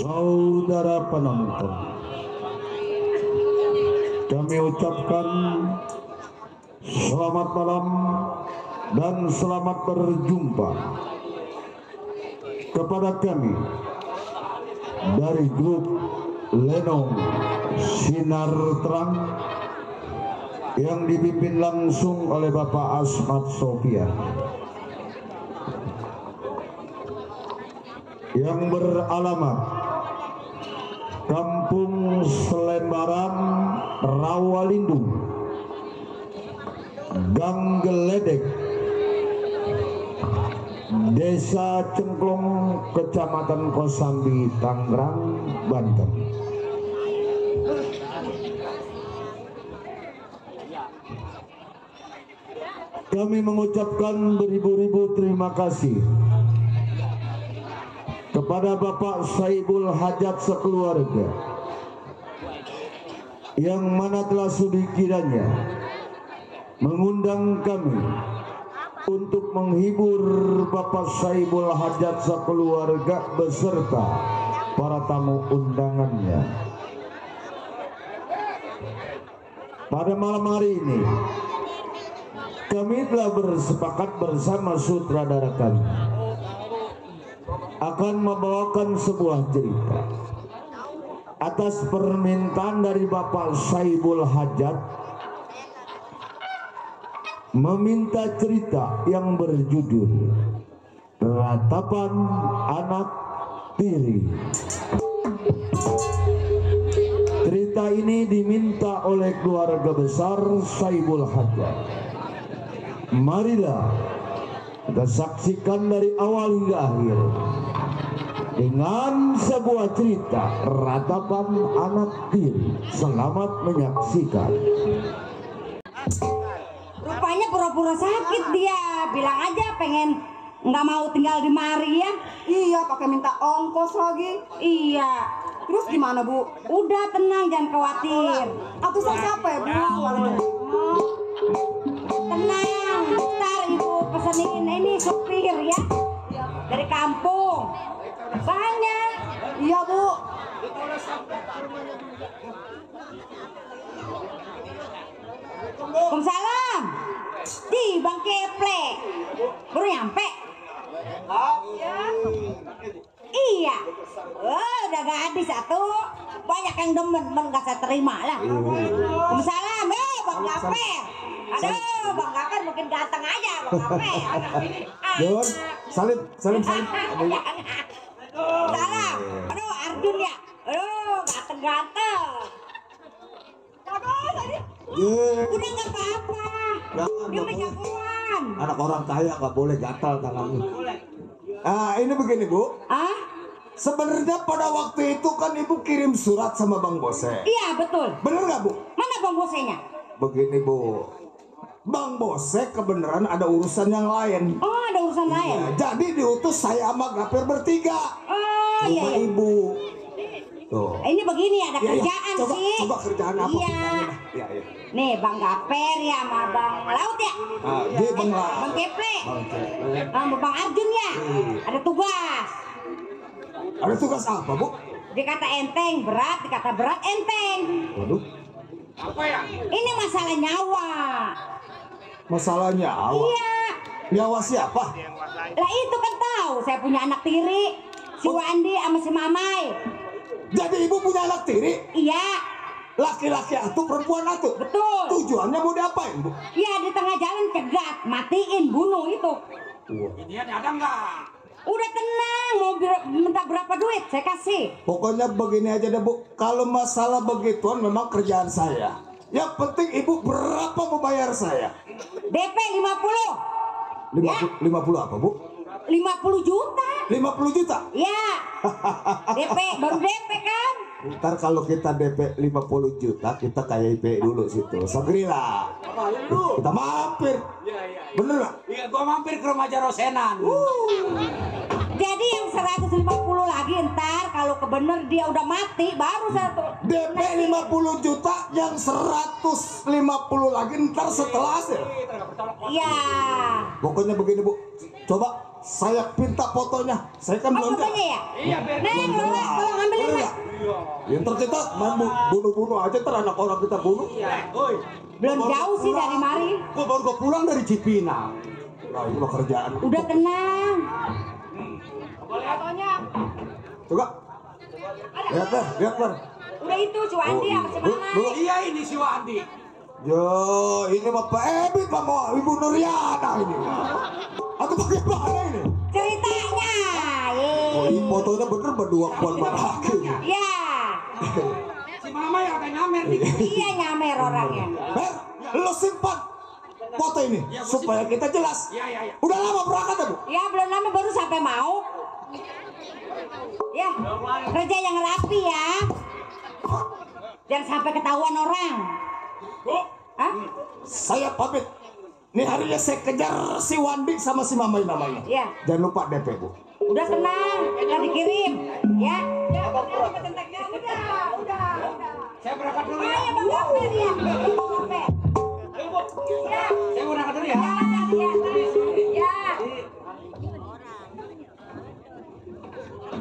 Saudara penonton, kami ucapkan selamat malam dan selamat berjumpa kepada kami dari grup Lenong Sinar Terang yang dipimpin langsung oleh Bapak Asmat Sofian, yang beralamat Kampung Selembaran, Rawalindung, Gang Geledek, Desa Cengklong, Kecamatan Kosambi, Tangerang, Banten. Kami mengucapkan beribu-ribu terima kasih kepada Bapak Saibul Hajat sekeluarga, yang mana telah sudi kiranya mengundang kami untuk menghibur Bapak Saibul Hajat sekeluarga beserta para tamu undangannya. Pada malam hari ini kami telah bersepakat bersama sutradara kami akan membawakan sebuah cerita atas permintaan dari Bapak Saibul Hajat, meminta cerita yang berjudul Ratapan Anak Tiri. Cerita ini diminta oleh keluarga besar Saibul Hajat. Marilah kita saksikan dari awal hingga akhir dengan sebuah cerita Ratapan Anak Tiri. Selamat menyaksikan. Rupanya pura-pura sakit dia. Bilang aja pengen nggak mau tinggal di mari ya. Iya, pakai minta ongkos lagi. Iya. Terus gimana, Bu? Udah tenang, jangan khawatir. Atusan siapa ya, Bu? Tenang, ntar ibu pesenin ini supir ya, dari kampung. Banyak. Iya, Bu. Waalaikumsalam. Di Bang Keple. Baru nyampe. Iya. Oh, udah gak habis satu. Banyak yang demen gak saya terima lah. Waalaikumsalam. Bang Gaper. Aduh, Bang Gaper mungkin ganteng aja Bang Gaper. John, salim. Salam. Aduh, Arjun ya. Aduh, ganteng-ganteng. Aduh, tadi. Udah gak apa-apa. Dia menjagoan. Anak orang kaya gak boleh gatal tangannya. Ah, ini begini, Bu. Sebenarnya pada waktu itu kan Ibu kirim surat sama Bang Bose. Iya, betul. Bener gak, Bu? Mana Bang Bosenya? Begini, Bu. Bang Bose kebenaran ada urusan yang lain. Oh, ada urusan lain. Jadi diutus saya sama Gaper bertiga. Oh, iya, Rumah iya. Ibu. Tuh. Ini begini ada Iya, kerjaan sih. Coba kerjaan apa? Iya. Iya. Nih, Bang Gaper ya sama Bang Laut ya. Dia Bang Laut. Bang Keple. Bang Keple. Sama Bang Arjun ya. Ada tugas. Ada tugas apa, Bu? Dikata enteng berat, dikata berat enteng. Waduh. Ini masalah nyawa. Masalahnya awal. Iya. Nyawa siapa? Lah itu kan tahu saya punya anak tiri, si Wandi sama si Mamai. Jadi Ibu punya anak tiri? Iya. Laki-laki atau perempuan atau? Betul. Tujuannya mau diapain, Bu? Iya, di tengah jalan cegat, matiin, bunuh itu. Ini ada nggak? Udah tenang, mau minta berapa duit saya kasih. Pokoknya begini aja deh, Bu. Kalau masalah begituan memang kerjaan saya. Yang penting Ibu berapa mau bayar saya? DP 50. 50 apa, Bu? 50 juta. 50 juta? Iya. DP, baru DP kan? Ntar kalau kita DP 50 juta, kita kayak IP dulu situ. Sagrila. Kita mampir. Iya. Bener gak? Iya, gua mampir ke rumah Jarosenan. Jadi yang 150 lagi ntar kalau kebener dia udah mati baru satu. DP 50 juta yang 150 lagi ntar setelah hasil. Iya. Pokoknya begini Bu, coba saya minta fotonya. Saya kan belum Fotonya ya? Iya, biar Neng, Lola, tolong ambilin Boleh Mak. nggak? Ya, ntar kita main bunuh-bunuh aja, ntar anak orang kita bunuh. Oi, Belum jauh sih dari mari. Gua baru pulang dari Cipinang. Nah, ini mah kerjaan. Udah tenang. Fotonya. Coba. Lihat Ber. Udah itu si Wandi sama si Mama. iya ini si Wandi. Yo, ini mah Pak Ebit Pak mau Ibu Nuriana ini. Atau bagaimana ini? Ceritanya. Oh, ini fotonya bener berdua kuat laki. Ya. Si Mama yang kayak ngamer nih. Iya nyamer orangnya. Ber, lo simpan foto ini supaya kita jelas. Iya. Udah lama berangkat ya Bu? Ya belum lama baru sampai mau. Ya, kerja yang rapi ya. Jangan sampai ketahuan orang. Hah? Saya pamit. Nih harinya saya kejar si Wandi sama si Mamai namanya. Iya. Jangan lupa DP Bu. Udah tenang, udah dikirim. Ya. Udah. Saya berangkat dulu ya. Ayo Bang Gafir ya. Bang Gafir. Ya. Saya berangkat dulu ya. Ya.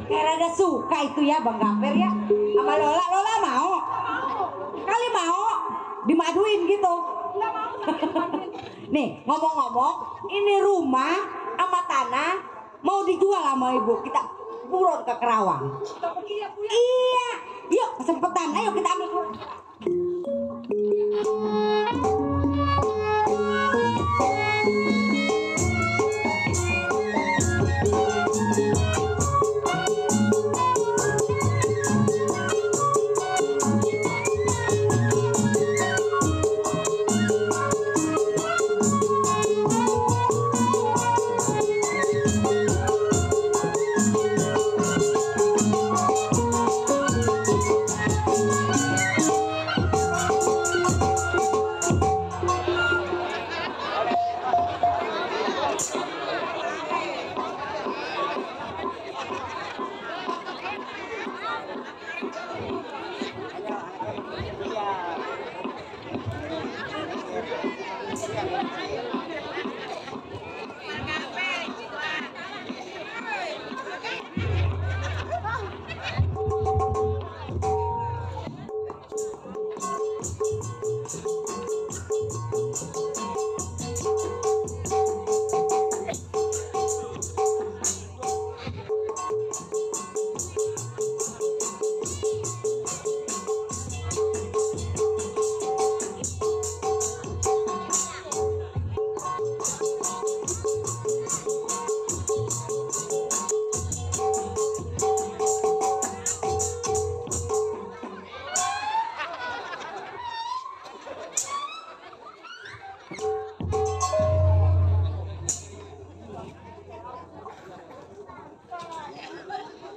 Kayak rada suka itu ya Bang Gafir ya. Sama Lola, Lola mau. Kali mau dimaduin gitu. Nih ngomong-ngomong, ini rumah sama tanah mau dijual sama ibu. Kita buron ke Kerawang. Iya, yuk kesempatan. Ayo kita ambil.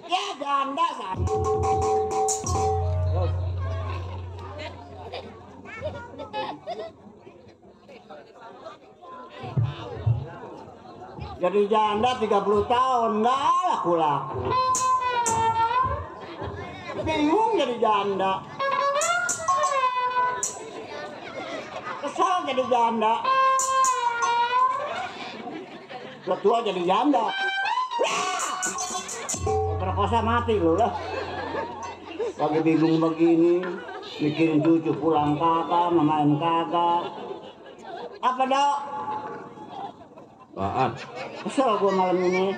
Ya janda sana. Jadi janda 30 tahun nggak laku-laku. Bingung jadi janda. Kesal jadi janda. Ketua jadi janda. Perkosa mati lu lah. Lagi bingung begini, mikirin cucu pulang kagak, main kagak. Apa dok? Apaan? Kesel gua malam ini.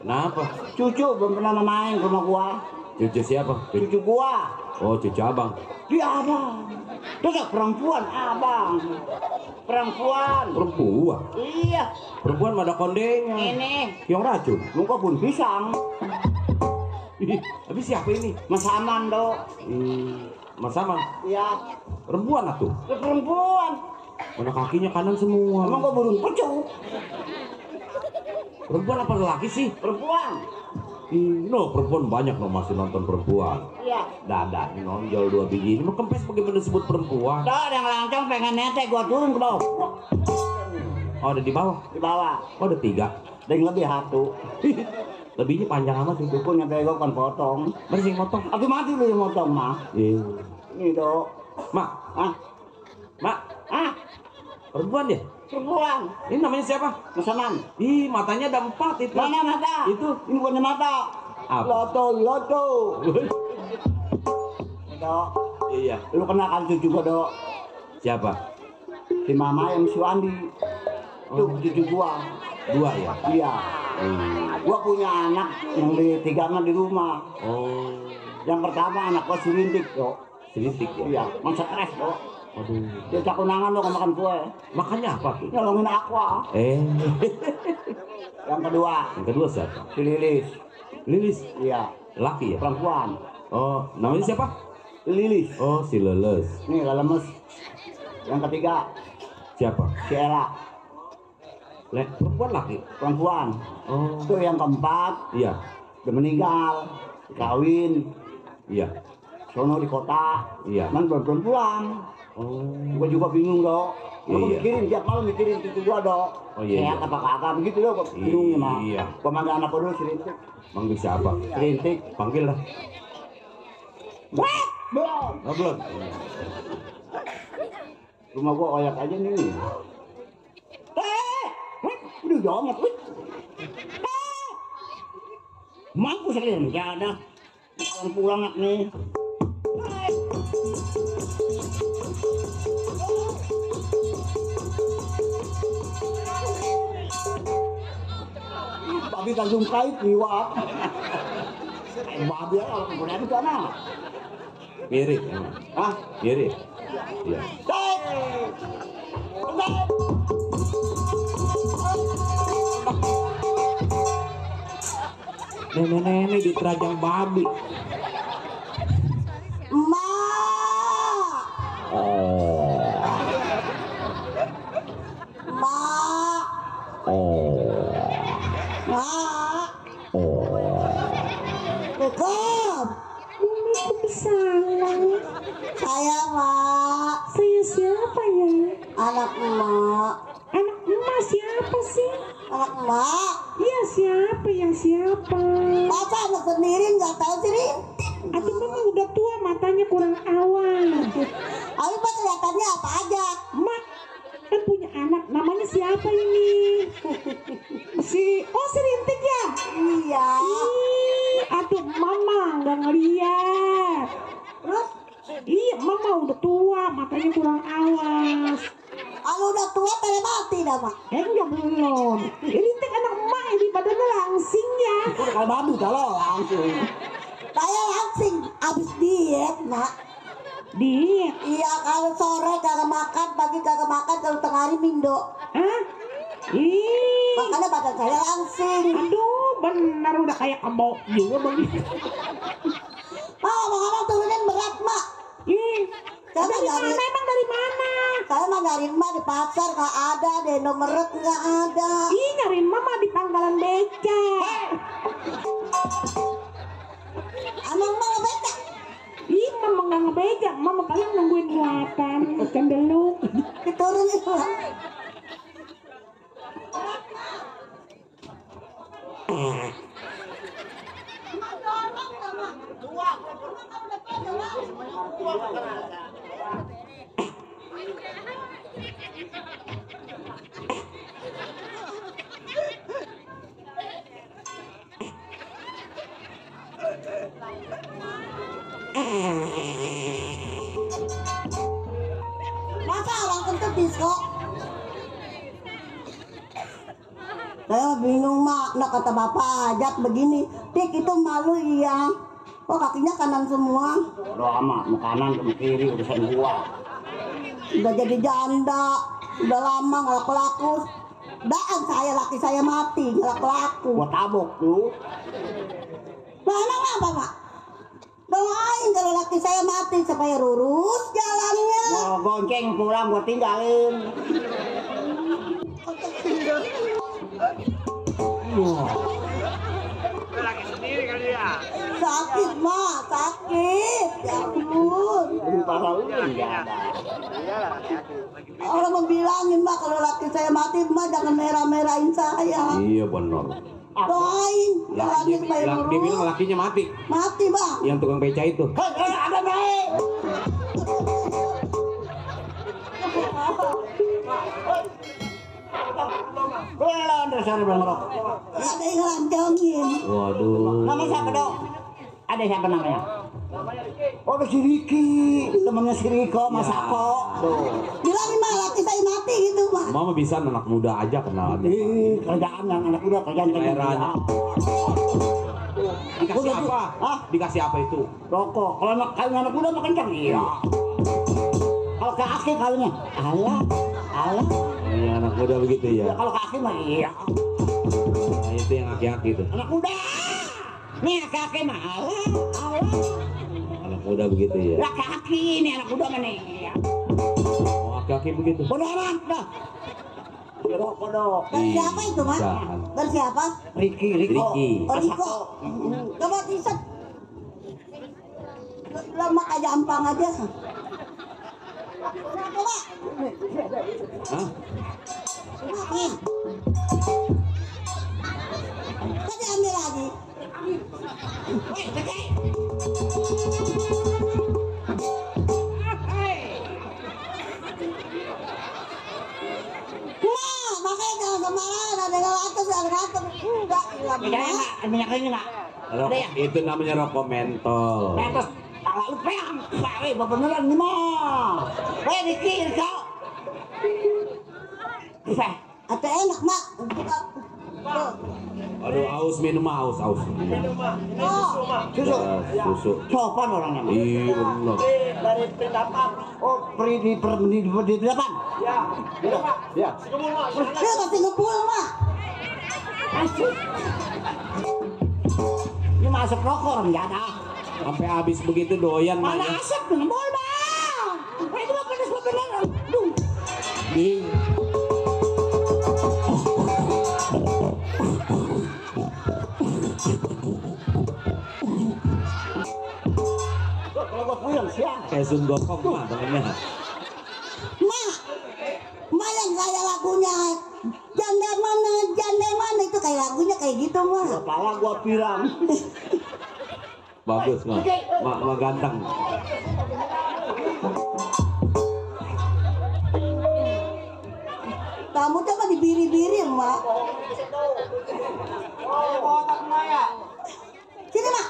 Kenapa? Cucu belum pernah main ke rumah gua. Cucu siapa? Cucu gua. Oh, cucu abang. Dia abang. Dia perempuan abang. Perempuan. Perempuan? Iya. Perempuan ada kondenya. Ini. Yang racun? Muka pun pisang. Ih, tapi siapa ini? Mas Aman dok. Mas Aman. Iya. Perempuan atuh. Dia perempuan. Mana kakinya kanan semua. Emang gua burung pecu. Perempuan apa lelaki sih? Perempuan. No, perempuan banyak no masih nonton perempuan. Iya. Dada nonjol 2 biji. Ini mah kempes bagaimana disebut perempuan? Dok yang lancong pengen nete gua turun ke bawah. Oh, ada di bawah. Di bawah. Oh, ada 3. Dan lebih satu. Lebihnya panjang amat itu. Itu pun nyampe kan potong. Mana sih yang motong? Aku mati lu yang motong mah. Iya. Ini dok. Mak, Ah, mak, ah, perempuan ya? perempuan. Ini namanya siapa? Pesanan. Ih, matanya ada 4 itu. Mana mata? Itu. Ini bukannya mata. Apa? Loto. Dok, Iya. lu kenal kan cucu gua dok? Siapa? Si Mama yang si Andi. Tuh cucu gua. 2 ya? Iya. Gua punya anak yang di 3 anak di rumah. Oh, Yang pertama anak gua si Rintik dok. sedikit ya? Iya, man stres dok. Aduh. Dia tak konangan dok makan kue. Makanya apa tuh? Nyolongin aqua. Yang kedua Yang kedua siapa? si Lilis. Lilis. Iya, Laki ya? perempuan. Oh, namanya siapa? Si Lilis. Oh, si Leles. Nih lemes. Yang ketiga Siapa? si Ella. Perempuan laki? Perempuan. Oh, Itu yang keempat iya. udah meninggal. Kawin. Iya. Sono di kota. Iya. Man belum pulang. Oh. Gua juga bingung dok. Gua Iya. mikirin tiap malam mikirin cucu gua dok. Oh, iya, Sehat iya. apa kagak begitu dok. Gua bingung mah. Iya. Gua manggil anak gua dulu si Rintik. Manggil siapa? Rintik. Panggil lah. Belum. Oh, belum. Rumah gua oyak aja nih. Udah jomet. Mangku sekalian enggak ada. Pulang nih. Babi Tanjung Kait liwat. Babi ya, kemudian itu anak. Mirip. Hah? Mirip. Iya. Nenek-nenek di terajang babi. Mak, Oh. mak, Oh. mak. Oh. Bukan. Waalaikumsalam. Saya mak, Saya siapa ya? anak emak, Anak emak siapa sih? anak emak. Iya siapa yang siapa? Masa anak sendiri nggak tahu sih Rintik? Atau memang udah tua matanya kurang awal. Abi pak kelihatannya apa aja? Mak kan punya anak namanya siapa ini? Si Rintik ya? Iya. Ih, aduh mama nggak ngeliat. Terus Iya mama udah tua matanya kurang awas. kalau udah tua tadi mati dah mak. Enggak belum. Rintik anak emak ini badannya langsing ya. Udah kalau babi kalau langsung. Saya langsing abis diet mak. Diet. Iya kalau sore kagak makan, pagi kagak makan, kalau tengah hari mindo. Hah? Ih. Makanya badan saya langsing. Aduh, benar udah kayak kebo juga begitu. Mak ngomong-ngomong turunin berat mak. Ih. Saya Dari nyari, mana emang dari mana? saya mah nyariin mah di pasar nggak ada, di Indomaret nggak ada. Ih, nyariin mama di pangkalan becak. Emang mau beca? Ih, mama nggak ngebecak, mama paling nungguin muatan, cendeluk. Diturunin mak. Masa orang kentut disco? Saya bingung mak, nak kata bapak ajak begini, Tik itu malu iya. Oh kakinya kanan semua, Udah amat, mau kanan ke kiri urusan gua. udah jadi janda, udah lama nggak laku-laku. Daan saya laki saya mati nggak laku-laku. Gua tabok lu. Nah emang apa mak? Doain kalau laki saya mati supaya lurus jalannya. Mau gonceng pulang gua tinggalin. Sakit mak, sakit. Ya ampun. Belum parah lu enggak ada. Orang mau bilangin mak kalau laki saya mati mak jangan merah-merahin saya. Iya benar. Doain. Jalannya supaya Dia lurus. bilang lakinya mati. Mati bang. Yang tukang beca itu. Ada baik. Belum dasar belum rokok. Gak ada yang lancongin. Waduh. Nama siapa dong? Ada siapa namanya? Oh, si Riki, temannya si Riko, Mas Ako. Tuh. Bilangin mah laki saya mati gitu mah. Mama bisa anak muda aja kenal aja. Kerjaan yang anak udah kerjaan Heran. Dikasih apa? Hah? Dikasih apa itu? Rokok. Kalau anak udah makan kencang, iya. Kalau ke aki kalinya, alah. Iya anak muda begitu ya. Ya, kalau ke aki mah iya. Nah, itu yang aki-aki itu. Anak muda. Nih aki mah alah. Anak muda begitu ya. Lah aki ini anak muda mana iya. Oh aki-aki begitu. Beneran dah. Rokok dong. Dari siapa itu mah? Jangan. Dari siapa? Riki. Riki. Oh Riko. Coba tisat. Lama kayak jampang aja. Coba. Hah? Nih. Tadi ambil lagi. Nah, makanya jangan sembarangan ada yang atas, ada yang atas. Enggak, Minyak ini enggak? Rokok, itu namanya rokok mentol. Terus kalau lu peang, beneran nih mah. Riki kau. atau enak mak. Tuh. Aduh aus minum mah aus. Oh, Susu. Ya, susu. Sopan orangnya. Iya benar. Dari pendapat. Oh, di depan. Ya. Ya. dia masih ngepul mak. Ini masuk rokok orang enggak ada. Sampai habis begitu doyan Mana mah. asap ngembol bang. Itu mah pedes beneran. Duh. Kalau gua puyeng siang. Kayak Sun Gokong mah temennya. Mak yang kayak lagunya janda mana itu kayak lagunya kayak gitu mah. Kepala gua pirang. Bagus mah. Mak ganteng. Kamu tuh mah dibiri-biri mak. Sini mak.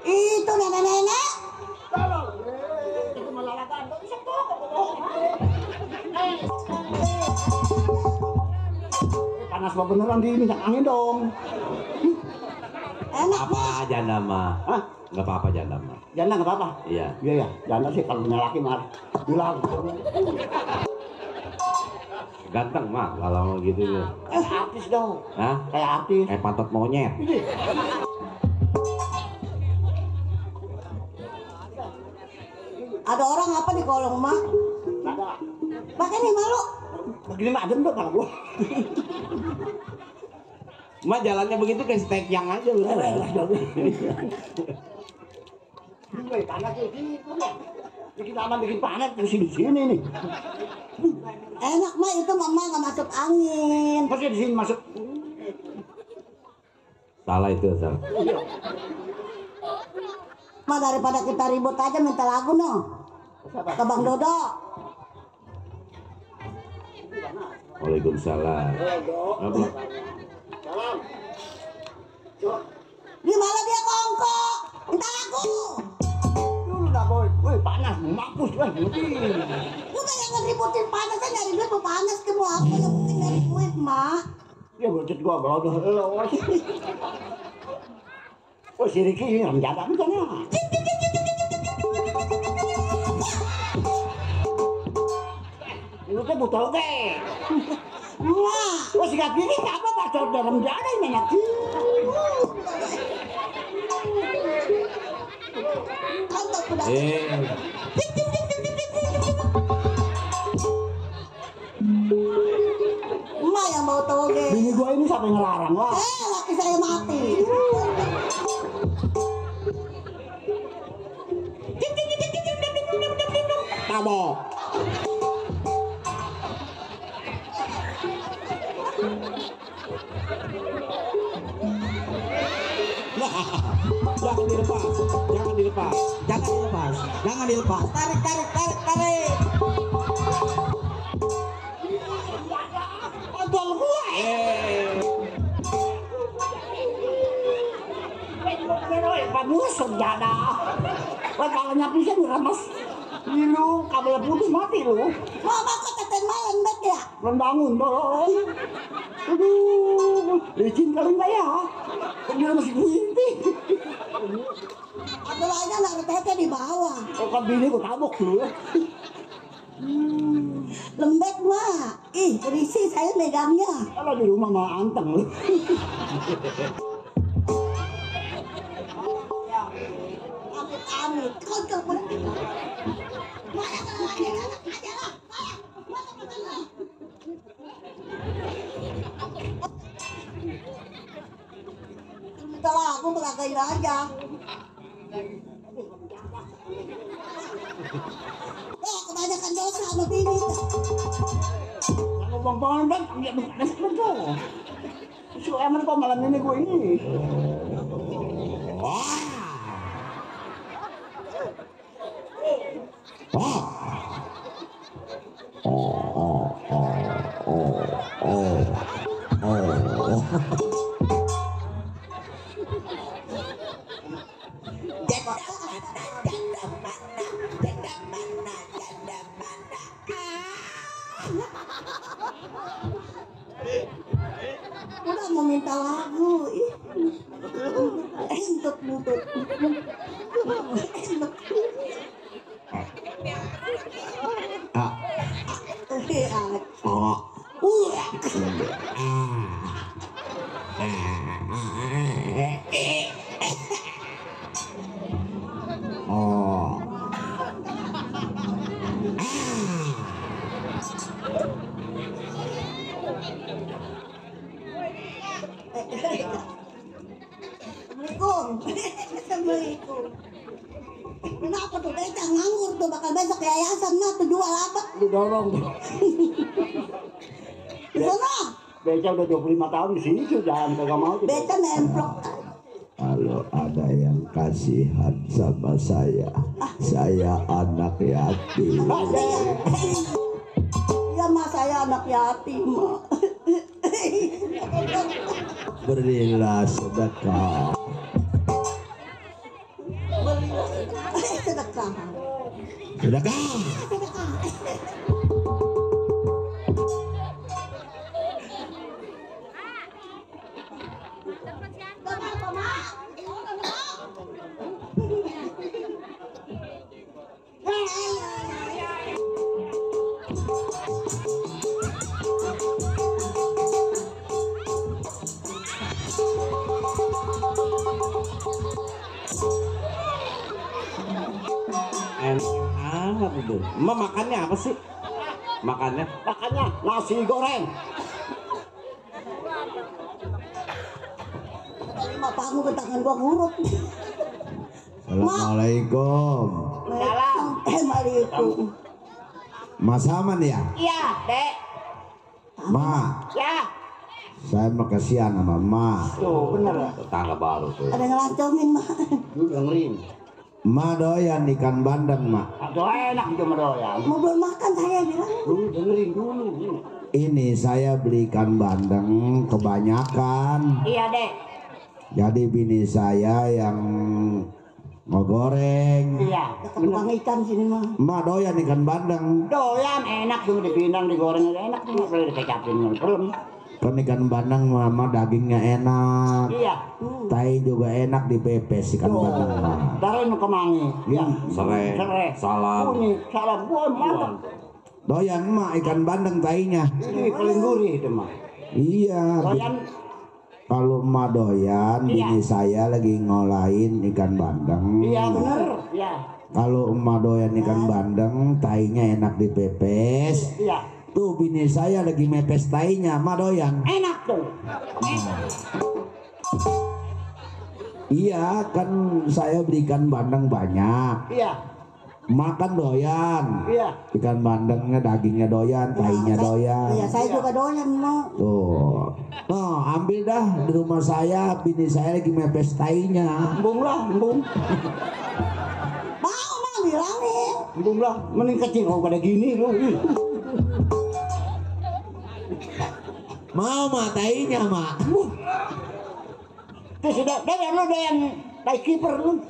Itu nenek-nenek. Panas banget beneran di minyak angin dong. Enak Apa mak. janda mah? Hah? Enggak apa-apa janda mah. Janda nggak apa-apa. Iya. Iya ya, janda sih kalau punya laki mah bilang. Ganteng mah kalau mau gitu ya. Kayak artis dong. Hah? Kayak artis. Kayak pantat monyet. Ada orang apa di kolong mak? Ada. Pakai nih malu. Begini mah adem tuh kalau gua. Mah jalannya begitu kayak steak yang aja udah. Woi, panas tuh sini. Bikin aman bikin panas terus di sini nih. Enak mak itu mama nggak masuk angin. Pasti di sini masuk. Salah itu, salah. Mak daripada kita ribut aja minta lagu no. Ke Bang Dodo. Waalaikumsalam. Apa? Gimana dia kongkok? Minta lagu. Dulu dah boy. Woi, panas mampus woi. Udah jangan ributin panas kan nyari duit mau panas ke mau apa yang penting nyari duit mak. Ya bocet gua bodoh. Oh, si Riki yang jaga kan ya. Lu tuh butuh oke. Mak. Oh, si kaki ini apa bacot dalam jaga ini nanti. Kontok udah. Mak yang bawa toge. Bini gua ini siapa yang ngelarang wah. Laki saya mati. Tabok. jangan dilepas, jangan dilepas. Jangan dilepas. Jangan dilepas. Tarik, tarik, tarik, tarik. Odol gue. Pak musuh jada. Wah kalau nyapisan ramas. Ini lu kabel putus mati lu. Mama kok teten malam bet ya? Belum bangun dong. Aduh, licin kali enggak ya? Kok dia masih bunting? Ada lagi anak tete di bawah. Oh kan bini gue tabok dulu. Lembek mah. Ih, berisi saya megangnya. Kalau di rumah mah anteng lu. Amit-amit. Kau boleh. Mana kalau ada aja lah. Minta lagu pelagain aja. Oh, kebanyakan dosa sama bini. Kalau bang bang ya betul. So emang kok malam ini gue ini. Udah mau minta lagu. Entut butut. Assalamualaikum. Kenapa tuh beca nganggur tuh bakal besok ke yayasan mah tuh jual apa? Didorong. Di sana. Beca udah 25 tahun di sini tuh jangan kagak mau. Beca nemplok. Kalau ada yang kasihan sama saya anak yatim. Iya mah saya anak yatim mah. Berilah sedekah. Sedekah. Sedekah. Enak itu. Emak makannya apa sih? Makannya? Makanya nasi goreng. Terima pamu ke tangan gua ngurut. Assalamualaikum. Assalamualaikum. Mas Aman ya? Iya, Dek. Ma, Ya. saya mau kasihan sama Ma. Tuh, bener. Tetangga baru tuh. Ada ngelancongin mah. Lu dengerin. Ma doyan ikan bandeng, Ma. Aduh enak itu medoyan. Mau belum makan saya bilang. Lu dengerin dulu. Ini saya beli ikan bandeng kebanyakan. Iya, Dek. Jadi bini saya yang mau goreng. Iya. Tukang ikan sini mah. Ma doyan ikan bandeng. Doyan enak tuh dipindang digoreng enak tuh boleh dikecapin belum. Kan ikan bandeng mama dagingnya enak. Iya. Tai juga enak dipepes ikan bandeng. Ma. Taruh nu kemangi. Iya. Serai. Serai. Salam. Bunyi salam. Wah, mantap. Doyan Ma ikan bandeng tainya. Ini paling gurih itu mah. Iya. Doyan. Kalau Ma doyan, Iya. bini saya lagi ngolahin ikan bandeng. Iya bener. Iya. Kalau emak doyan ikan bandeng, tainya enak dipepes. Iya. Tuh bini saya lagi mepes tainya, emak doyan. Enak tuh. Iya, kan saya beli ikan bandeng banyak. Iya. makan doyan. Iya. Ikan bandengnya, dagingnya doyan, tainya doyan. Iya, saya juga doyan mau. Tuh. Nah, ambil dah di rumah saya, bini saya lagi mepes tainya. Embung lah, embung. Mau bilangin. Embung lah, mending kecil kalau pada gini lu. Mau mak tainya mak. Terus udah lu doyan tai kiper lu.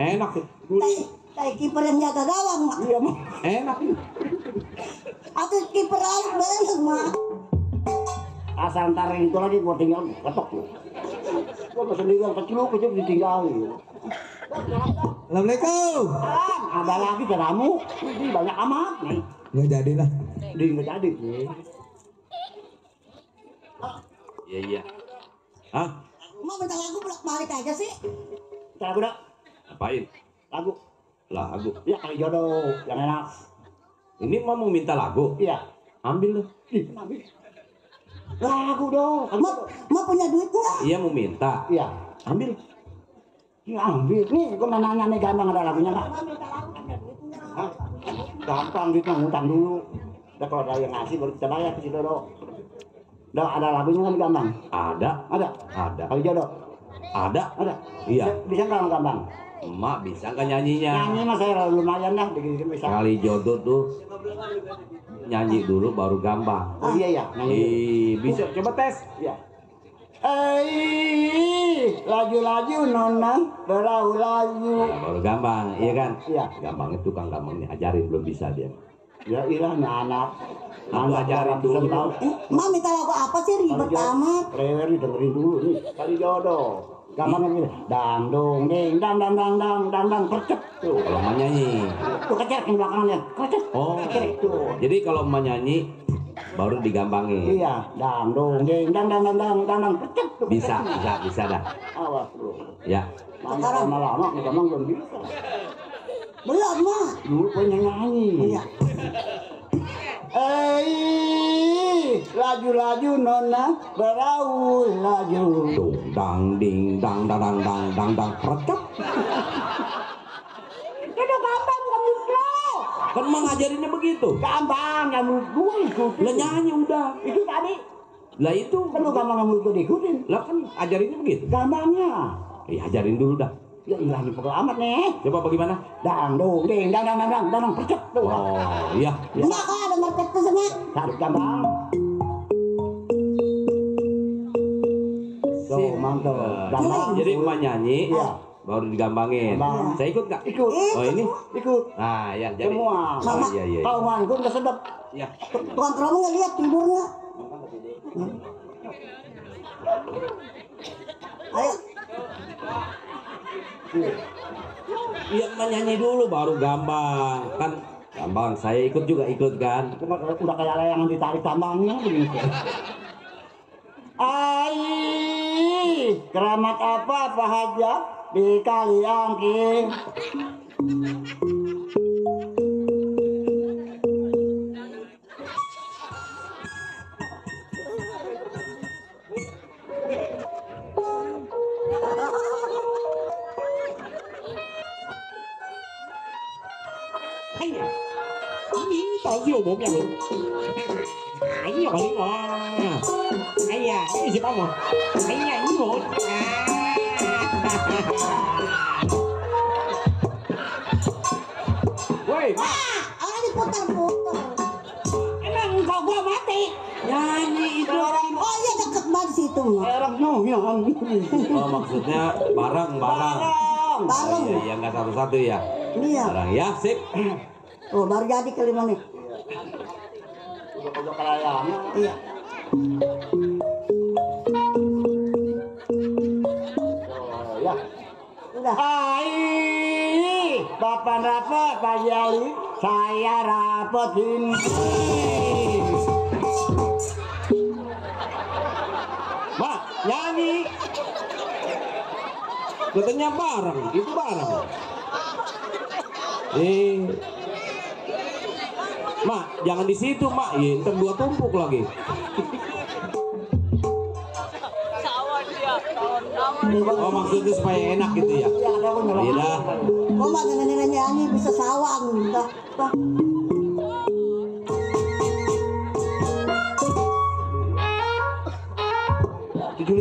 Enak. Kayak kiper yang jaga gawang, Mak. Iya mah. Enak. Atau kiper lain banget, Mak. Asal ntar itu lagi gua tinggal ketok lu. Gua masih tinggal kecil ditinggal. Assalamualaikum. Ada lagi kamu. Ini banyak amat nih. Nggak jadi lah. Di nggak jadi nih. Iya. Hah? Mau minta lagu bolak-balik aja sih. Lagu dah. Apain? Lagu. Lagu. Ya kali jodoh yang enak. Ini mau minta lagu. Iya. Ambil loh. Ih, ambil. Lagu dong. Mau punya duit nggak? Iya mau minta. Iya. Ambil. Ya ambil. Nih, gua mau nanya nih gampang ada lagunya nggak? Hah? Gampang duit mah ngutang dulu. Udah kalau ada yang ngasih baru kita bayar ke si Dodo. Udah ada lagunya kan gampang? Ada. Ada. Ada. Kali jodoh. Ada. Ada. Iya. Bisa nggak gampang? Emak bisa nggak nyanyinya? Nyanyi mah saya lumayan dah, dikit-dikit bisa. Kali jodoh tuh nyanyi dulu baru gampang. Oh iya ya, nyanyi. Bisa coba tes. Iya. Laju-laju nona berau-laju. Nah, baru gampang, iya kan? Iya. Gampangnya tukang gampang nih, ajarin belum bisa dia. Ya ilah nih anak. Aku ajarin dulu. Mau minta lagu apa sih ribet amat? Rewer dengerin dulu nih. Kali jodoh. Gampangnya gini. Dang dong ding dang dang dang dang dang dang kercep tuh. Kalau mau nyanyi. Tuh kecek yang belakangnya. Kercep. Oh. Kecek tuh. Jadi kalau mau nyanyi baru digampangin. Iya, dang dong ding dang dang dang dang dang dang kercep tuh. Bisa dah. Awas bro. Ya. Lama-lama gampang belum bisa. Belum, Mak. Dulu pengen nyanyi. Iya. Laju-laju nona beraul laju. Dung dang ding dang dang dang dang dang dang percep. Itu gampang kamu slow. Kan emang ngajarinnya begitu. Gampang kamu gue ikut. Lah nyanyi udah. Itu tadi. Lah itu Kan lu gampang kamu ikut ikutin. lah kan ajarinnya begitu. Gampangnya. Ajarin dulu dah. Ya ilah nih pegel amat nih. Coba bagaimana? Dang dong ding dang dang dang dang dang dang percep tuh. Oh iya. Mak, kok ada market tuh semua? Tarik gampang. Tuh mantap. Gampang. Jadi emak nyanyi, Iya. baru digampangin. Gampang. Saya ikut nggak? Ikut. Oh ini? Ikut. Nah ya jadi. Semua. Oh, iya. Kalau ngangkut nggak sedap. Ya. Tuan kamu nggak lihat tidur nggak? Ayo. Iya emak nyanyi dulu baru gampang. Kan gampang. Saya ikut juga ikut kan. Udah kayak layangan ditarik tambangnya begini. Keramat apa Pak Haja di Kaliangking? Tahu bố mẹ luôn. Ấy rồi mà. Ấy à, cái gì không à? Ấy à, những một. Woi, Orang diputar-putar. Emang kau gua mati? nyanyi itu. Oh iya deket banget situ, Mak. Erok nyonya. Oh maksudnya bareng. Bareng. Oh, iya nggak satu-satu ya. Iya. Bareng ya, sip. Oh, baru jadi kelima nih. Udah kelayangan. Iya. Ya. Udah. Bapak rapat Pak Yali, saya rapetin. Mak, nyanyi. Katanya bareng, itu bareng. Mak, jangan di situ, Mak. Ntar dua tumpuk lagi. Oh, maksudnya supaya enak gitu ya. Iya dah. Kok Mak nenek-neneknya nyanyi bisa sawang dah. 75.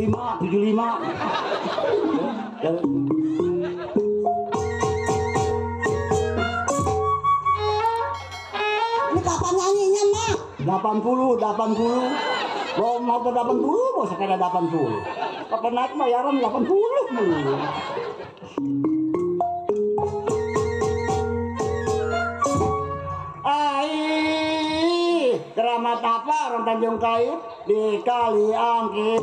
Ini kapan nyanyinya, Mak? 80. Mau motor 80, mau sepeda 80. Pakai naik bayaran 80 dulu. Keramat apa orang Tanjung Kait di Kali Angkit.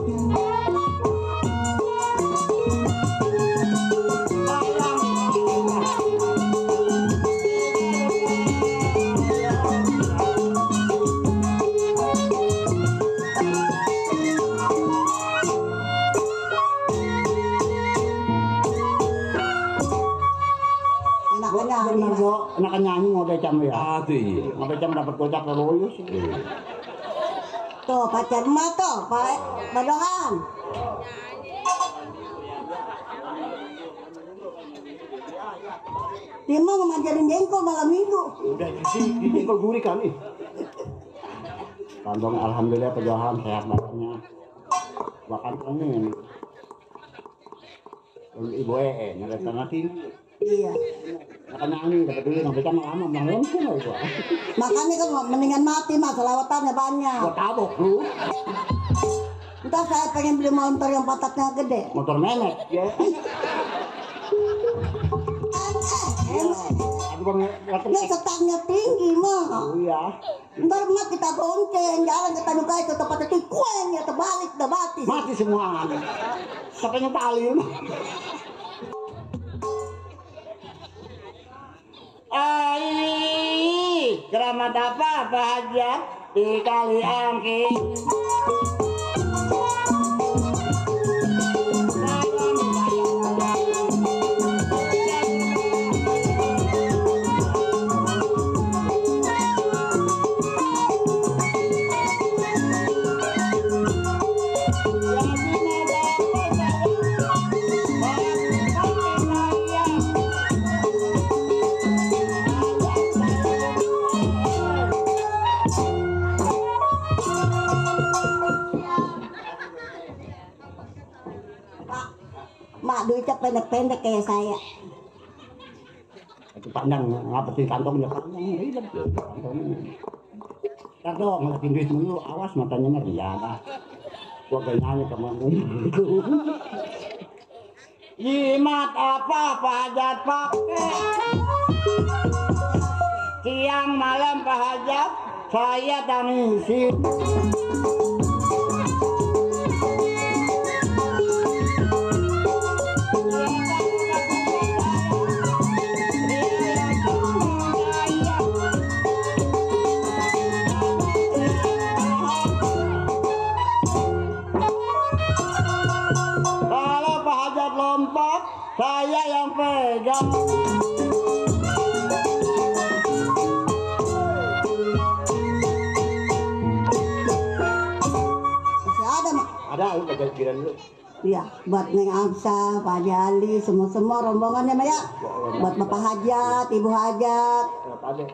Anak nyanyi mau becam ya. Aduh iya. Mau becam dapat gocap loyo sih. Tuh pacar emak tuh, Pak Badohan. Dia mau ngajarin jengkol malam minggu. Udah di jengkol gurih kali. Kantong alhamdulillah pejohan sehat badannya. Bahkan angin. Ibu nyari tanah tinggi. Iya. Makanya angin dapat duit sampai sama lama bangun pun itu. Makanya kan mendingan mati mas, selawatannya banyak. Gua tabok lu. Ntar saya pengen beli motor yang patatnya gede. Motor menek ya. Ini setangnya tinggi mah. Oh iya. Ntar mah kita gonceng, jalan ke Tanjung Kait ke tempat tikuen ya terbalik dah mati. Mati semua. Sampai tali. Keramat apa aja di Kali Angkit. Mak duitnya pendek-pendek kayak saya. Itu pandang ngapetin kantongnya pandang hilang kantongnya. Tak dong ngeliatin duit dulu, awas matanya ngeriak ah. Gua kayak nyanyi sama itu. Jimat apa hajat pakai? Siang malam hajat saya tangisi. Lompat, saya yang pegang. Masih ada mak? Ada, lu pegang kira dulu. Iya, buat Neng Amsa, Pak Jali, semua rombongannya mak ya. Buat Bapak Hajat, Ibu Hajat. Ada.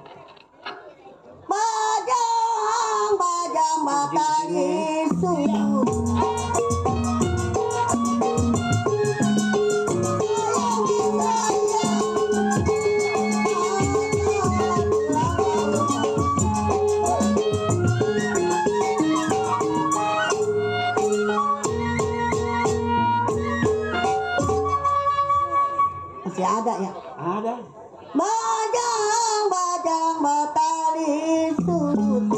Bajang batari sudut. Masih ada ya? Ada. Bajang batari sudut.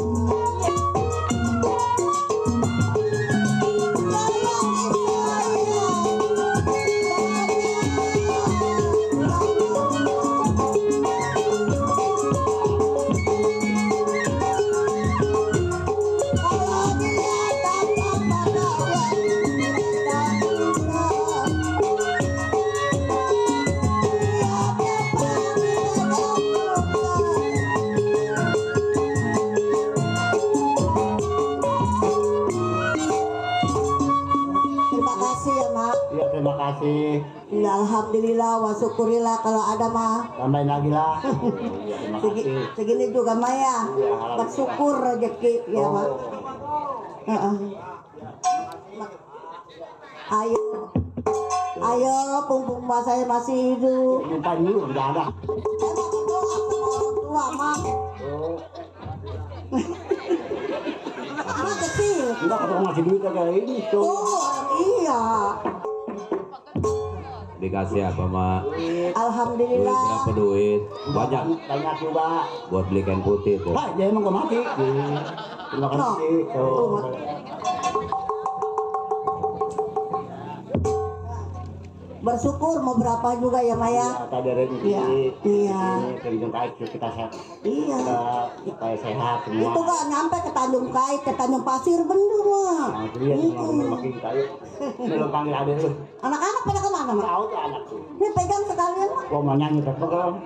Alhamdulillah wa syukurillah kalau ada mah. Tambahin lagi lah. Terima kasih. Segini juga Maya. Bersyukur rezeki ya mah. Ayo. Ayo, pumpung mas saya masih hidup. Minta dulu, udah ada. Saya mau berdoa sama orang tua, Mak. Mak kecil. Enggak, kalau ngasih duit kayak ini tuh. Iya. Dikasih apa, Mak? Duit Alhamdulillah. berapa duit? Banyak Banyak juga. buat beli kain putih tuh. Wah, dia emang gak mati. Terima kasih. Tuh. Bersyukur mau berapa juga ya Maya. Ya, tadi rezeki. Iya. Iya. Ini Tanjung Kait kita sehat. Iya. Supaya sehat semua. Itu gak nyampe ke Tanjung Kait, ke Tanjung Pasir bener mah. Nah, itu dia nih yang makin kaya. Ini lo panggil adek lu. Anak-anak pada kemana Mak? Tahu tuh anak tuh. Ini pegang sekalian Mak. Gua mau nyanyi tapi kalau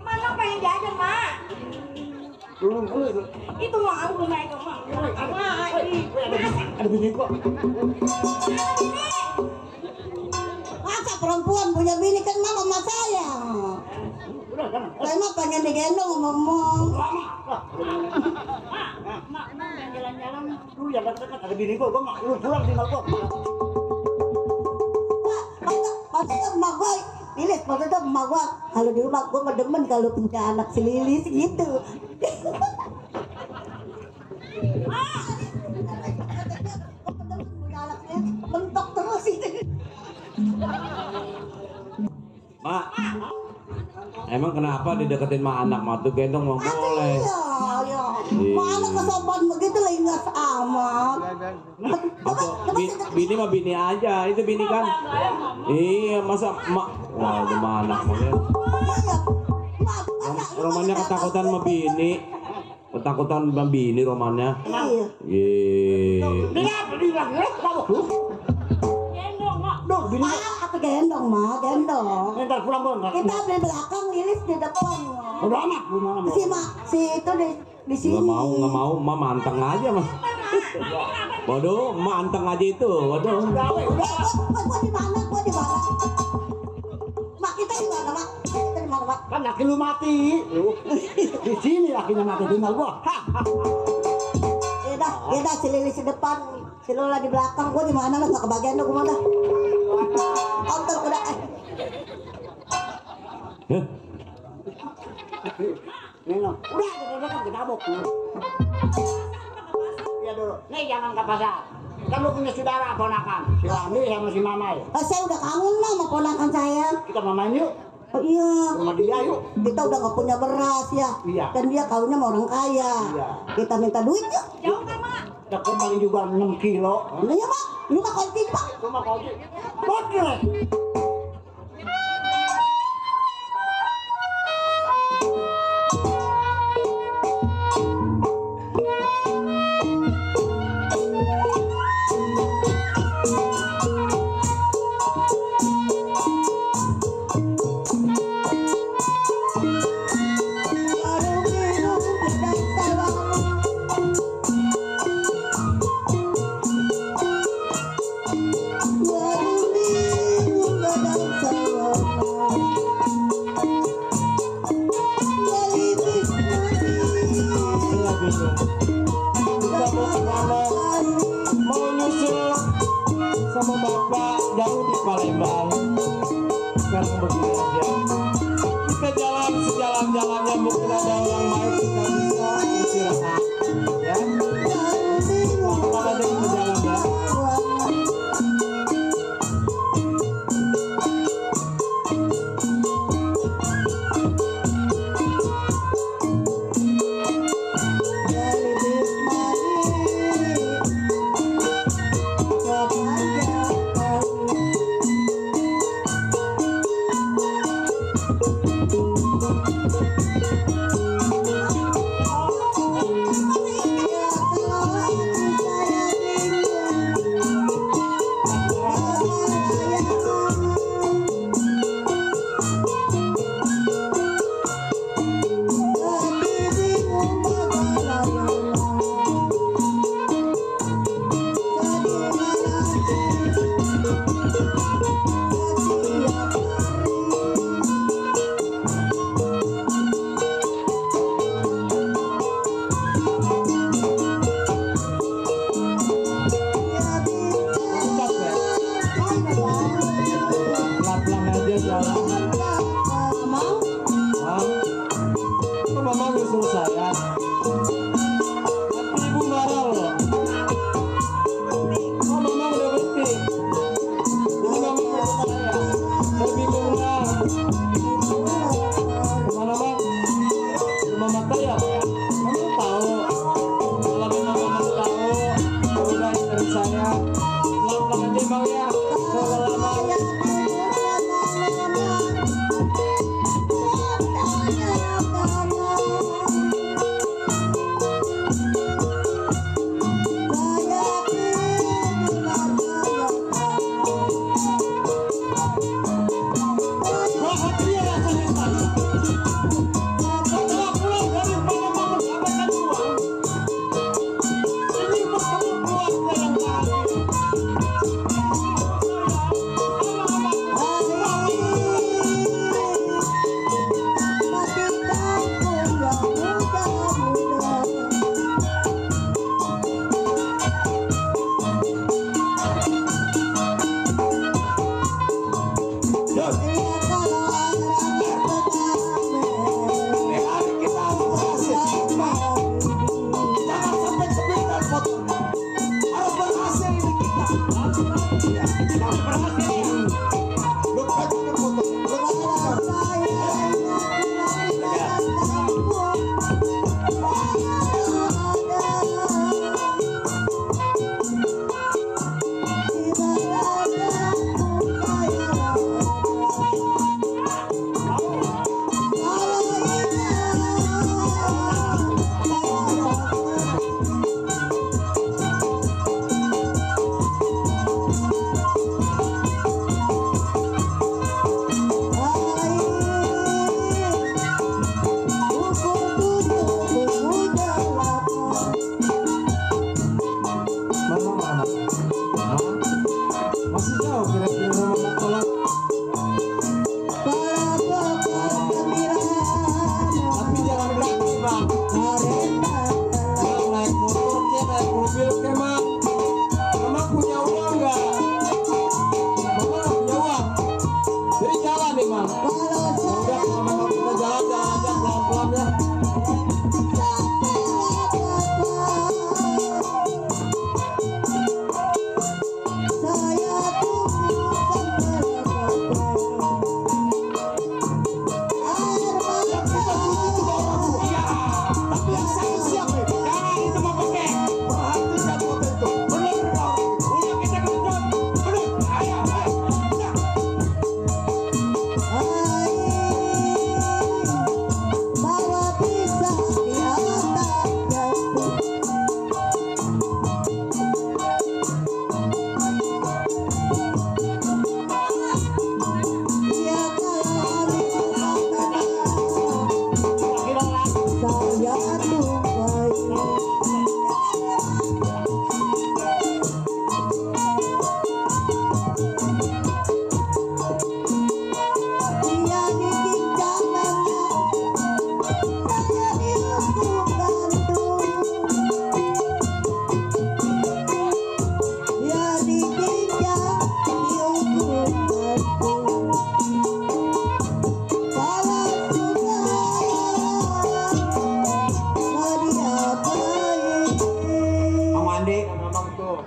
Mana pengen jajan Mak? Itu Mak, aku belum naik Mak. ada bini kok. Masa perempuan punya bini kan Mak sama saya. Saya mah pengen digendong ngomong. Mak, jalan-jalan dulu ya dekat ada bini gua nggak lu pulang tinggal gua. Maksudnya emak gue, Lilis, maksudnya emak gue kalau di rumah gue mah demen kalau punya anak si Lilis gitu. Mentok terus itu. Mak, emang kenapa dideketin sama anak mak tuh gendong mau boleh? Iya. Mana kesopan begitu lagi nggak amat. Bini mah bini aja, itu bini kan? Iya, masa mak, wah udah mah anak mah ya. Romannya ketakutan sama bini, ketakutan sama bini romannya. Iya. Iya. Bilang ya, kamu. Gendong mak. Duh, bini gua. Aku gendong mak, gendong. Ntar pulang gua. Kita di belakang, Lilis di depan. Udah amat, gimana mau? Si mak, si itu di sini. Nggak mau, mah manteng aja mas. Waduh, manteng aja itu, waduh. Gua di mana? Mak kita di mana mak? Kita di mana mak? Kan laki lu mati. Lu. Di sini lakinya mati tinggal gua. Yaudah, si Lilis di depan, si Lola di belakang. Gua di mana lah? Nggak kebagian dah gua mana? Ontel udah. Hah? Udah, kita tabok. Iya dulu. Nih jangan ke pasar. Kan lu punya saudara ponakan, si Lami sama si Mamai. Saya udah kangen lah sama ponakan saya. Kita main yuk. Oh iya. Rumah dia yuk. Kita udah nggak punya beras ya. Iya. Dan dia kawinnya sama orang kaya. Iya. Kita minta duit yuk. Jauh kan mak? Dekat paling juga 6 kilo. Iya ya mak. Rumah kunci mak. Rumah kau sih. Bodre.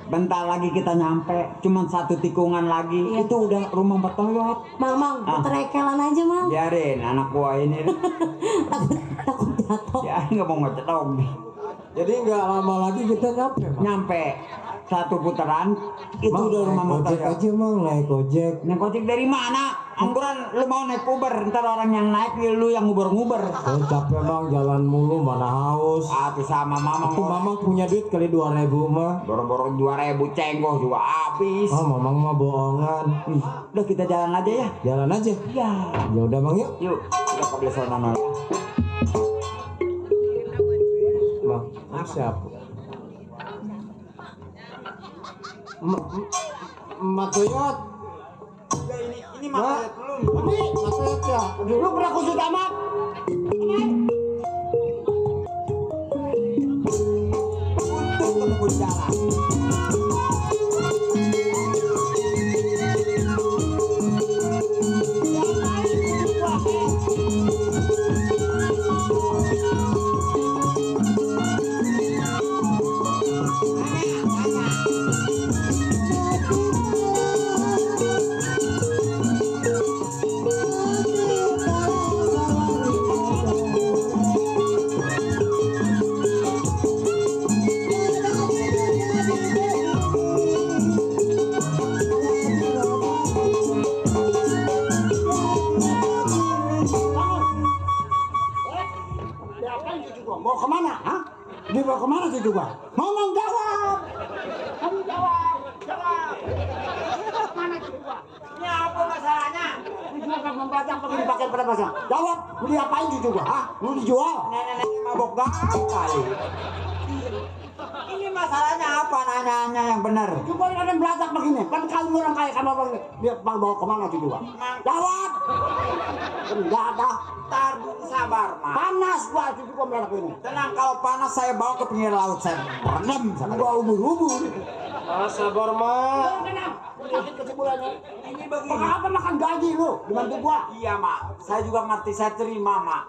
Bentar lagi kita nyampe, cuman satu tikungan lagi, itu udah rumah Petoyot. Mang, terekelan aja, Mang. Biarin, anak gua ini takut jatuh. ya nggak mau ngecetong. Jadi nggak lama lagi kita nyampe, Mang. Nyampe satu putaran, itu Mang, udah rumah naik ojek Petoyot. aja, Mang, naik ojek. Naik ojek dari mana? Angguran lu mau naik Uber, ntar orang yang naik lu yang nguber-nguber. Saya capek, Mang, jalan mulu, mana haus. Tuh sama mama Itu Mamang punya duit kali 2.000 mah. borong-borong 2.000 cenggoh juga habis. Ah, Mamang mah bohongan. Udah kita jalan aja ya. Jalan aja. Ya. Ya udah, Mang, yuk. Yuk, kita ke Blesona. Mang, ini siapa? Matoyot. Ini Mak. belum. Ini Matoyot ya. Lu pernah kusut amat? Untuk ketemu jalan. Mau kemana? Hah? Dia mau kemana cucu gua? Ngomong jawab! Kamu jawab! Jawab! Mana cucu gua? Ini apa masalahnya? Ini cuma kan membajak pakai dipakai pada pasang. Jawab! Mau diapain cucu gua? Hah? Mau dijual? Nenek-nenek mabok gak kali. Ini masalahnya apa nanya yang benar? Coba kalian belajar begini, kan kalian orang kaya kan orang dia bawa kemana tuh juga? Jawab. Enggak ada. Tar sabar, Mak. Panas gua itu juga melihat ini. Tenang, kalau panas saya bawa ke pinggir laut, saya rendam sama Gua ubur-ubur. Sabar, Mak. Sakit kesimpulannya. ini begini. Apa makan gaji lu? Dibantu gua. Iya, Mak. Saya juga ngerti, saya terima, Mak.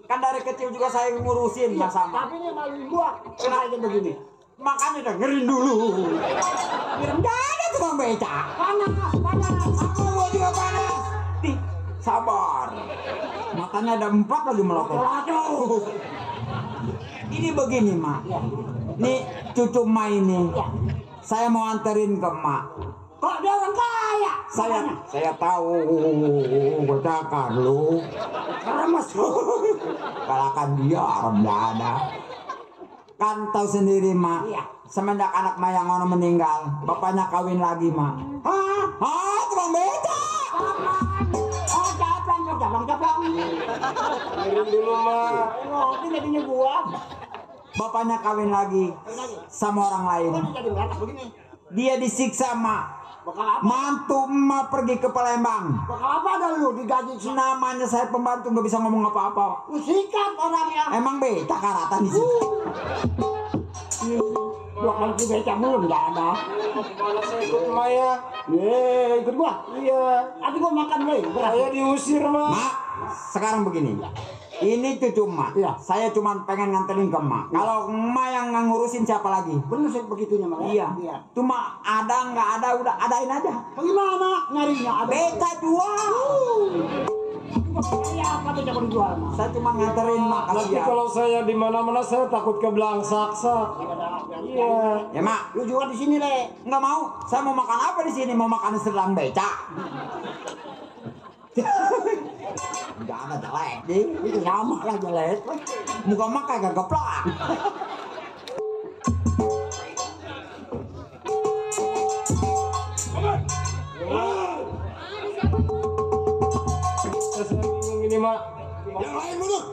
Kan dari kecil juga saya ngurusin Mas sama. Tapi ini maluin gua. Kenapa begini? Makanya dengerin dulu. Enggak ada tukang beca. Panas. Aku gua juga panas. Nih, sabar. Matanya ada 4 lagi melotot. Ini begini, Mak. Nih cucu Mak ini. Saya mau anterin ke Mak. Kok dia orang kaya? Saya tahu bercakar lu. Keremes. Kalahkan dia ada. Kan tahu sendiri, Mak. Iya. Semenjak anak Mak yang ono meninggal, bapaknya kawin lagi, Mak. Hah? Tukang beca. Oh, caplang. Kirim dulu, Mak. Oh, ini jadinya gua. Bapaknya kawin lagi sama orang lain. Kok dia jadi meletak begini? Dia disiksa, Mak. Bakal apa? Mantu Mak pergi ke Palembang. Bakal apa ada lu digaji? Namanya saya pembantu, nggak bisa ngomong apa-apa. Lu sikat orangnya. Emang beca karatan di sini. Dua kali beca mulu nggak ada. Kemana saya ikut, Mak ya? Ikut gua. Iya. Tapi gua makan deh. Saya diusir, Mak. Mak, sekarang begini. Ini cucu Mak. Iya. Saya cuma pengen nganterin ke Mak. Kalau Mak yang ngurusin siapa lagi? Bener sih begitunya Mak. Iya. Cuma ada nggak ada udah adain aja. Bagaimana nyarinya ada? Beca jual. Iya, apa tuh jangan jual Mak? Saya cuma nganterin Mak Nanti kasihan. kalau saya di mana-mana saya takut kebelang saksa. Iya. Ya Mak, Lu juga di sini le. nggak mau. Saya mau makan apa di sini? Mau makan sedang beca. Nggak ada jelek. Itu sama lah jelek. Muka Mak kayak geplak. Saya bingung ini, Mak. Yang lain mundur.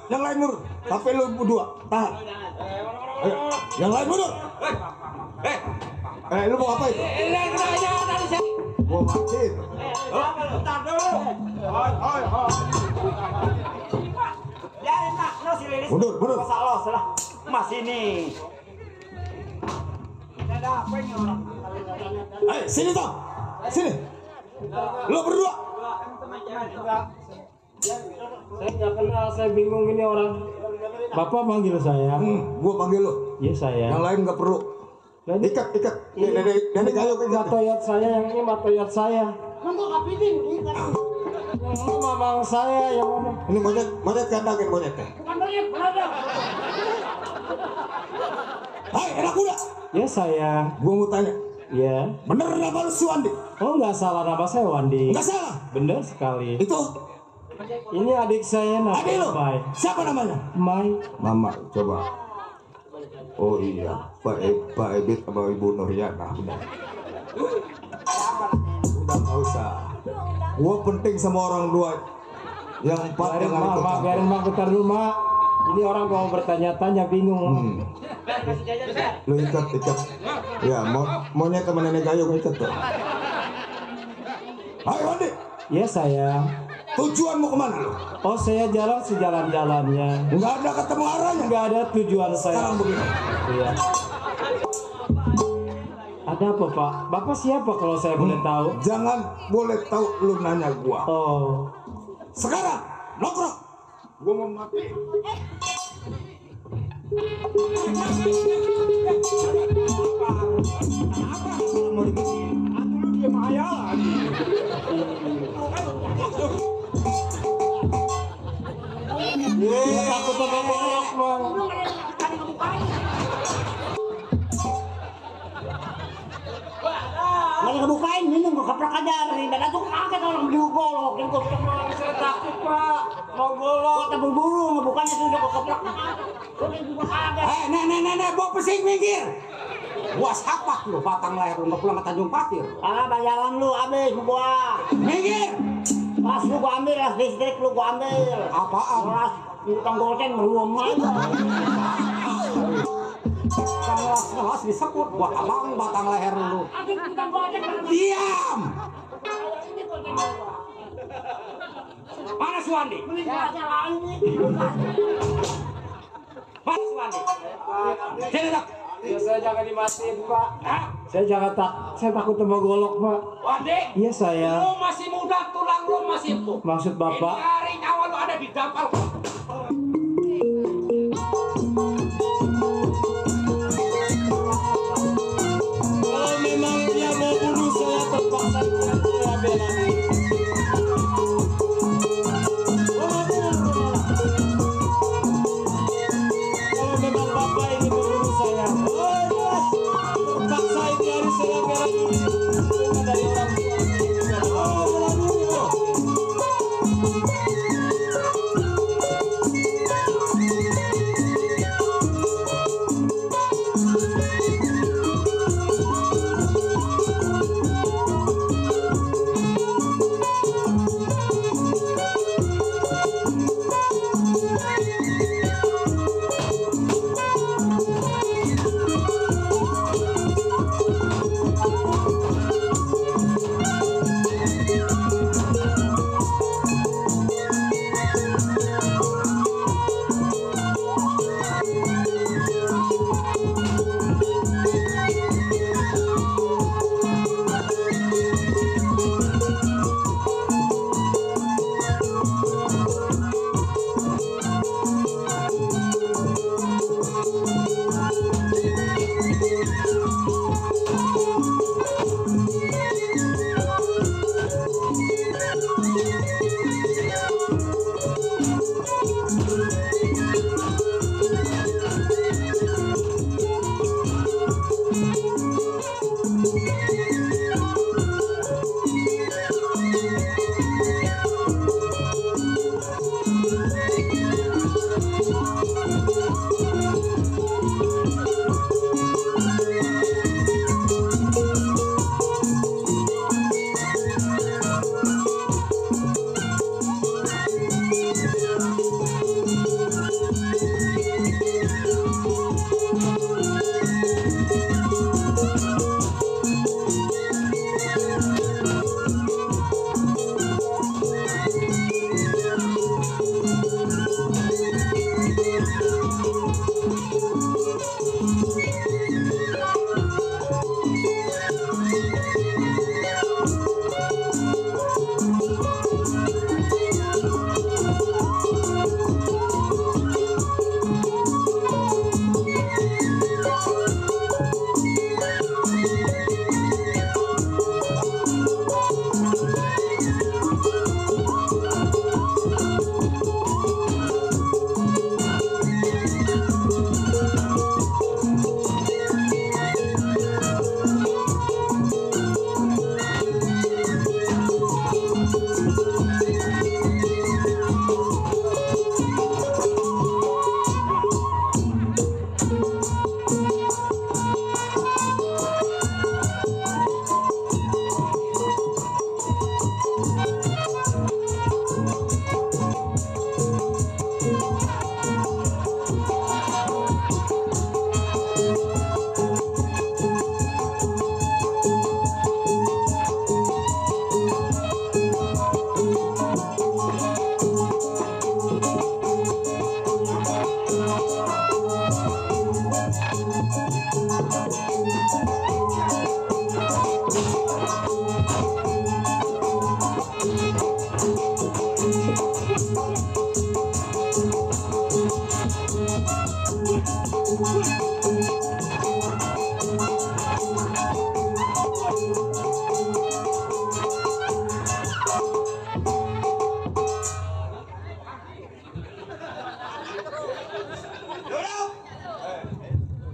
Yang lain mundur. Tapi lu berdua tahan. Ayo, yang lain mundur. Lu mau apa itu? Gua macet. Biarin Mak, no si Lilis. Mundur. Salah salah. Mas ini. Ada apa ini orang? Sini toh. Sini. Lu berdua. Saya nggak kenal, saya bingung ini orang. Bapak manggil saya. Gua panggil lu. Iya, saya. Yang lain nggak perlu. Ikat. Nih, Nenek kayu ikat. Matoyat saya, yang ini matoyat saya. Nunggu kapitin. Yang ini mamang saya, yang mana? Ini monyet kandangin monyet teh. Bukan banyak, berada. Hai, anak muda. Ya, saya. Gua mau tanya. Ya. Bener nama lu si Wandi? Oh, nggak salah, nama saya Wandi. Nggak salah. Bener sekali. Itu Ini adik saya, adik namanya lu. Mai. Siapa namanya? Mai. Mama, coba. Oh iya, Pak Ebit sama Ibu Nuriana. Udah nggak usah. Gua penting sama orang dua. Yang empat Biarin, jangan Mak, ikut Mak, campur. biarin, Mak, bentar dulu, Mak. Ini orang mau bertanya-tanya, bingung. Lu ikat. Ya, maunya ke nenek gayung ikat tuh. Hai Wandi, Ya, saya. tujuan mau kemana lu? Oh, saya jalan sejalan-jalannya. Nggak ada ketemu arahnya. Nggak ada tujuan saya. Sekarang begini. Iya. Ada apa, Pak? Bapak siapa kalau saya boleh tahu? Jangan boleh tahu lu nanya gua. Oh, Sekarang nongkrong. Gua mau mati. takut sama bolok, Bang. Lagi kebukain, minum gua keprak aja dari dada tuh kaget orang beli golok. Yang gua Saya takut, Pak. Mau golok. kata berburu ngebukanya tuh gua keprak. Gua juga kaget. Nenek, bawa pesing minggir. Gua sapak lu batang leher untuk pulang ke Tanjung Pasir. Ah, bayaran lu habis gua. Minggir. Pas lu gua ambil, las listrik lu gua ambil. Apaan? Las utang goceng belum aja. Ngelas disebut gua abang batang leher lu. Diam. Mana Suwandi? Mana Suwandi? Sini tak. Ya saya jangan dimatiin Pak. Saya takut sama golok Pak. Wandi. Iya saya. Lu masih muda, tulang lu masih empuk. Maksud Bapak? Ini hari nyawa lu ada di dampal. Kalau memang dia mau bunuh saya terpaksa saya bela. Kalau memang Bapak ini mau bunuh saya, terpaksa ini harus saya bela dulu. Bukan dari orang tua.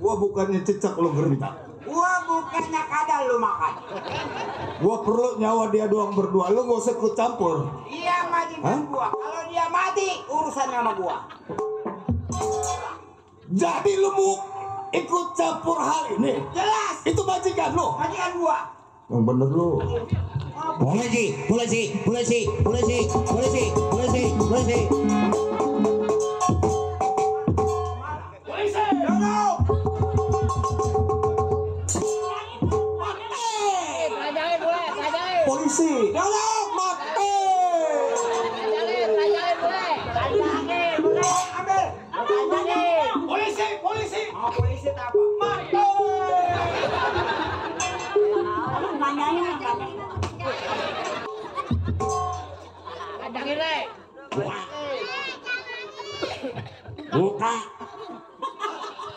Gua bukannya cecak lo gerita. Gua bukannya kadal lu makan. Gua perlu nyawa dia doang berdua. Lu gak usah ikut campur. Dia majikan gua. Kalau dia mati urusan sama gua. Jadi lu mau ikut campur hal ini? Jelas. Itu majikan lu. Majikan gua. Yang bener lu. Polisi, polisi, polisi, polisi, polisi, polisi, polisi. Polisi. Mga polisi tapa. Mantul. Nanyain kan. Ada kiri. Buka.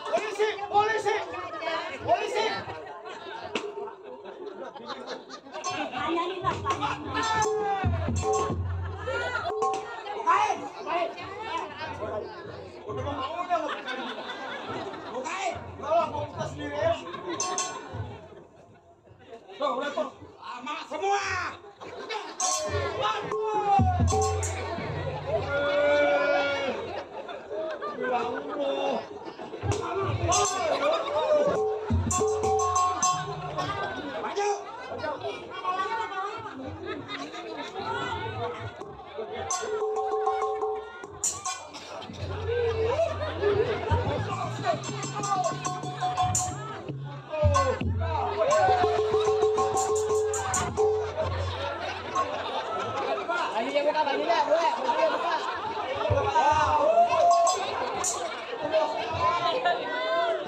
Polisi, polisi. Polisi. Nanyain kan. Bukain. Bukain. Udah mau nya bukain. Kalau mau kita sendiri ya. Tuh, udah tuh. Lama semua.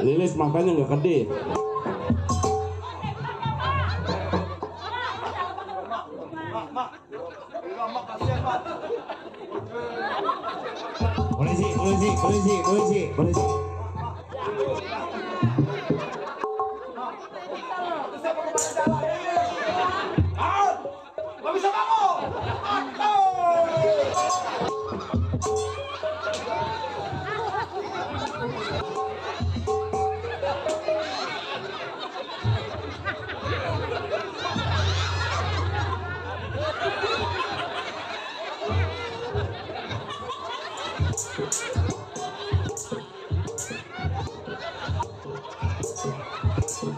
Lilis makanya nggak gede. Polisi, polisi, polisi, polisi, polisi. Nggak bisa bangun.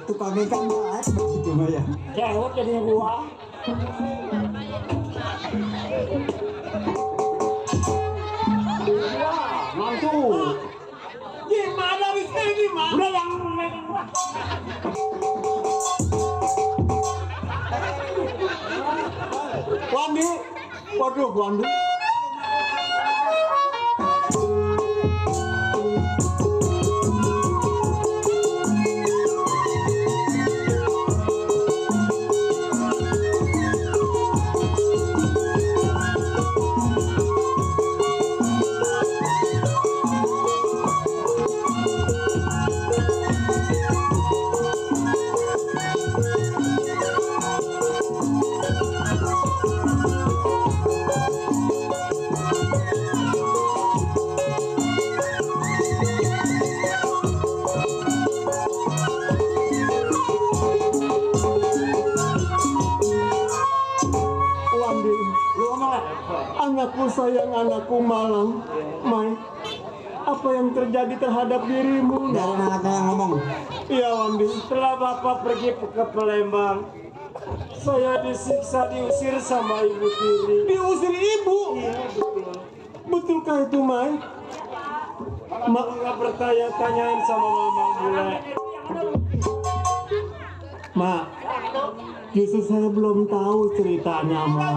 Tukang ikan banget cuma ya. Cewek jadi gua. Mantu. Gimana bisa gimana? Udah yang Wandi, waduh Wandi. anakku sayang, anakku malang. Mai, apa yang terjadi terhadap dirimu? Dari anaknya yang ngomong. Iya Wandi, setelah Bapak pergi ke Palembang, saya disiksa, diusir sama ibu tiri. Diusir ibu? Iya betul. Betulkah itu Mai? Mak nggak bertanya-tanyain sama mama bule. Mak, justru saya belum tahu ceritanya Mak.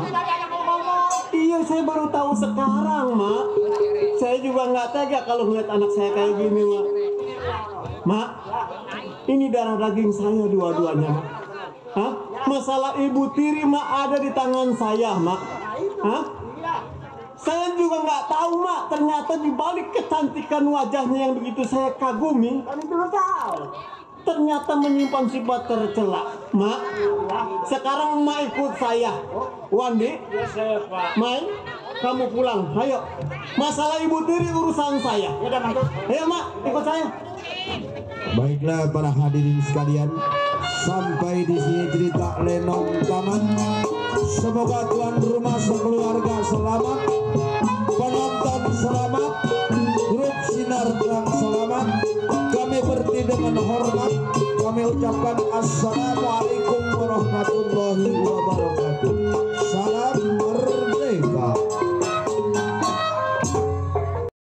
Iya, saya baru tahu sekarang Mak. Saya juga nggak tega kalau ngeliat anak saya kayak gini Mak. Mak, ini darah daging saya dua-duanya Mak. Hah? Masalah ibu tiri Mak ada di tangan saya Mak. Hah? Saya juga nggak tahu Mak, ternyata di balik kecantikan wajahnya yang begitu saya kagumi, ternyata menyimpan sifat tercela. Mak, sekarang Mak ikut saya. Wandi, Mai, kamu pulang. Ayo, masalah ibu tiri urusan saya. Ayo Mak, ikut saya. Baiklah para hadirin sekalian, sampai di sini cerita Lenong tamat. Semoga tuan rumah sekeluarga selamat, penonton selamat, grup Sinar Terang selamat. Kami berhenti dengan hormat. Kami ucapkan assalamualaikum warahmatullahi